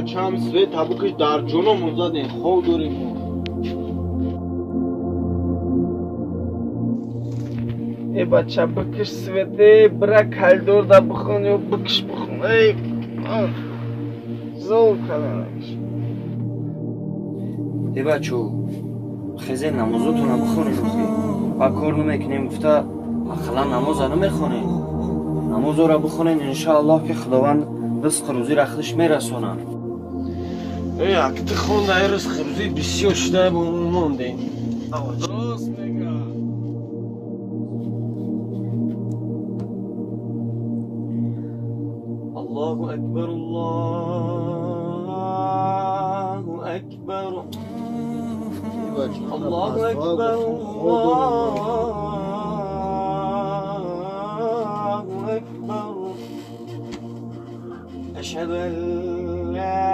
Бачам свет бикиш, дар ҷономон задем, хоб дорем мо. Э бача, бикиш свете, бира калидор да бихон ё бикиш бихон. Эй, зол каданакш. Э бачо, хезе намозотона бихонед охи. Ба кор намекунем гуфта, ақаллан намоза намехонед. Намозора бихонед, иншааллоҳ ки Худованд ризқу рӯзиро худаш мерасонад. Э, аки ту хонда, ризқу рӯзӣ бисёр шуда бо мо мондем. Рост мега. Аллоҳу акбар, Аллоҳу акбар. Аллоҳу акбар, Аллоҳу акбар. Ашҳаду ан ла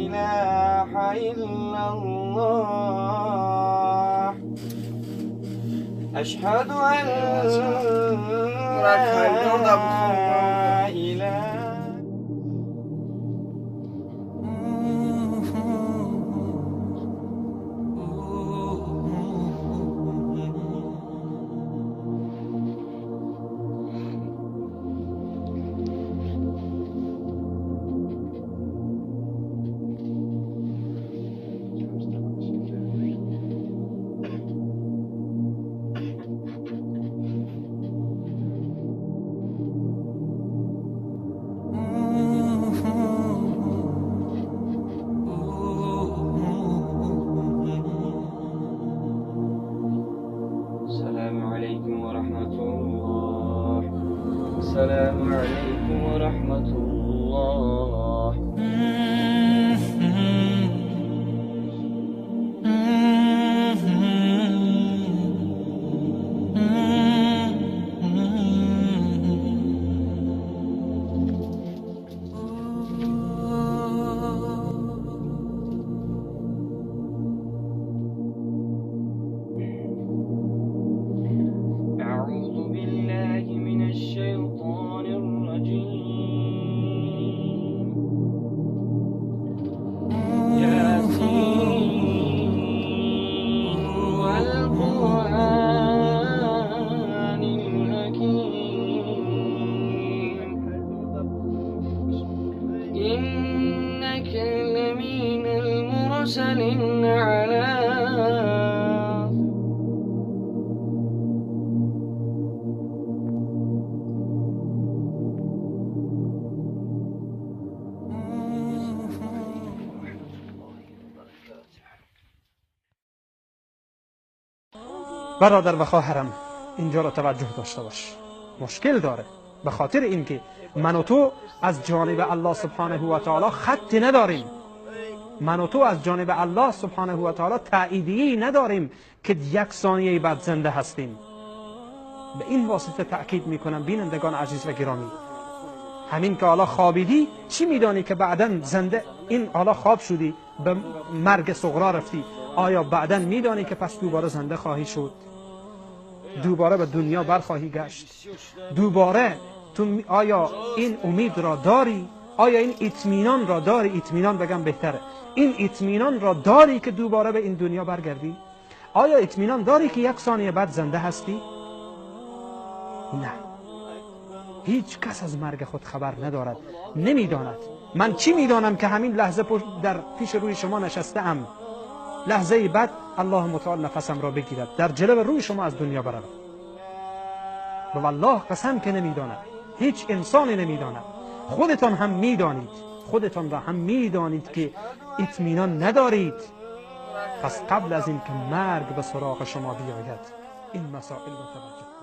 илаҳа иллаллоҳ. Ашҳаду ан ла илаҳа. السلام عليكم ورحمة الله. أعوذ بالله من الشيطان الرجيم. ياسين والقرآن الحكيم. إنك لمن المرسلين على برادر و خواهرم، اینجا را توجه داشته باش. مشکل داره به خاطر اینکه من و تو از جانب الله سبحانه و تعالی خطی نداریم. من و تو از جانب الله سبحانه و تعالی تاییدیه‌ای نداریم که یک ثانیه بعد زنده هستیم. به این واسطه تأکید میکنم بینندگان عزیز و گرامی، همین که حالا خوابیدی چی میدانی که بعدا زنده، این حالا خواب شدی به مرگ صغرا رفتی، آیا بعدا میدانی که پس دوباره زنده خواهی شد؟ دوباره به دنیا برخواهی گشت؟ دوباره تو آیا این امید را داری؟ آیا این اطمینان را داری؟ اطمینان بگم بهتره، این اطمینان را داری که دوباره به این دنیا برگردی؟ آیا اطمینان داری که یک ثانیه بعد زنده هستی؟ نه، هیچ کس از مرگ خود خبر ندارد، نمیداند. من چی میدانم که همین لحظه در پیش روی شما نشسته ام، لحظه بعد الله متعال نفسم را بگیرد، در جلو روی شما از دنیا بروم. به والله قسم که نمیداند، هیچ انسانی نمیداند. خودتان هم میدانید، خودتان را هم میدانید که اطمینان ندارید. پس قبل از اینکه مرگ به سراغ شما بیاید این مسائل را توجه کنید.